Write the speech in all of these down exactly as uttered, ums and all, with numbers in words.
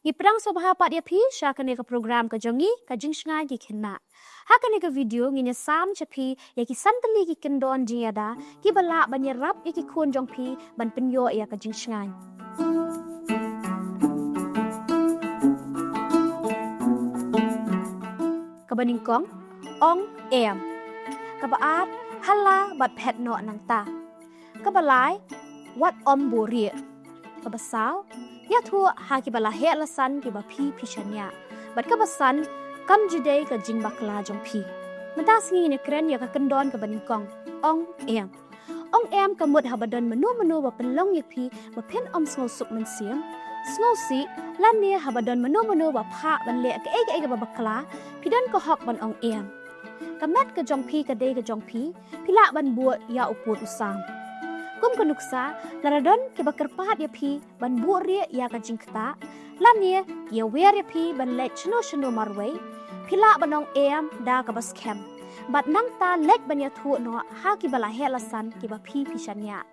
Ngi pdiang sngewbha pat ïa phi sha kane ka program ka jong ngi, ka Jingshngaiñ ki Khynnah. Ha kane ka video ngin ïa sam sha phi ïa ki san tylli ki kyndon jingïada kiba lah ban ïarap ïa ki khun jong phi ban pynïoh ïa ka jingshngaiñ. Kaba nyngkong, ong em. Kaba ar, ha la bad phet noh nangta. Kaba lai, wat ym buhrieh. Kaba saw, ïathuh ha kiba la heh la san kiba phi phi shaniah. Bad kaba san, kam ju dei ka jingbakla jong phi. Mynta sngi ngin ïa kren ïa ka kyndon kaba nyngkong, ong em. Ong em ka mut haba don mano mano ba pynlong ïa phi ba phin ym sngewsuk mynsiem, sngewsih, lane haba don mano mano ba phah ban leh kaei kaei kaba bakla, phi don ka hok ban ong em. Ka met ka jong phi ka dei ka jong phi, phi lah ban buh ïa u pud u sam. Kum ka nuksa, lada don kiba kyrpad ïa phi ban buhrieh ïa ka jingktah, lane ki ïawer ïa phi ban leit shano shano marwei, phi lah ban ong em da kaba skhem. Bad nangta leit ban ïathuh noh ha kiba la heh la san kiba phi phi shaniah.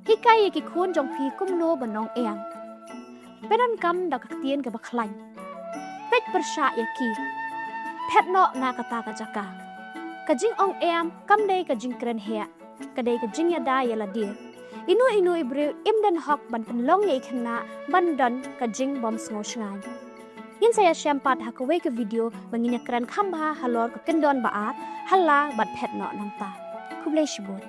Hikai ïa ki khun jong phi kumno ban ong em. Pyndonkam da ka ktien kaba khlaiñ. Peit pyrshah ïa ki. Phet noh na kata ka jaka. Ka jingong em kam dei ka jingkren heh, ka dei ka jingïada ïa lade. Ino ino i briew im don hok ban pynlong ïa i khynnah ban don ka jingbymsngewshngaiñ. Ngin sa ïashem pat ha kawei ka video ba ngin ïa kren kham bha halor ka kyndon ba ar, ha la bad phet noh nangta. Khublei shibun.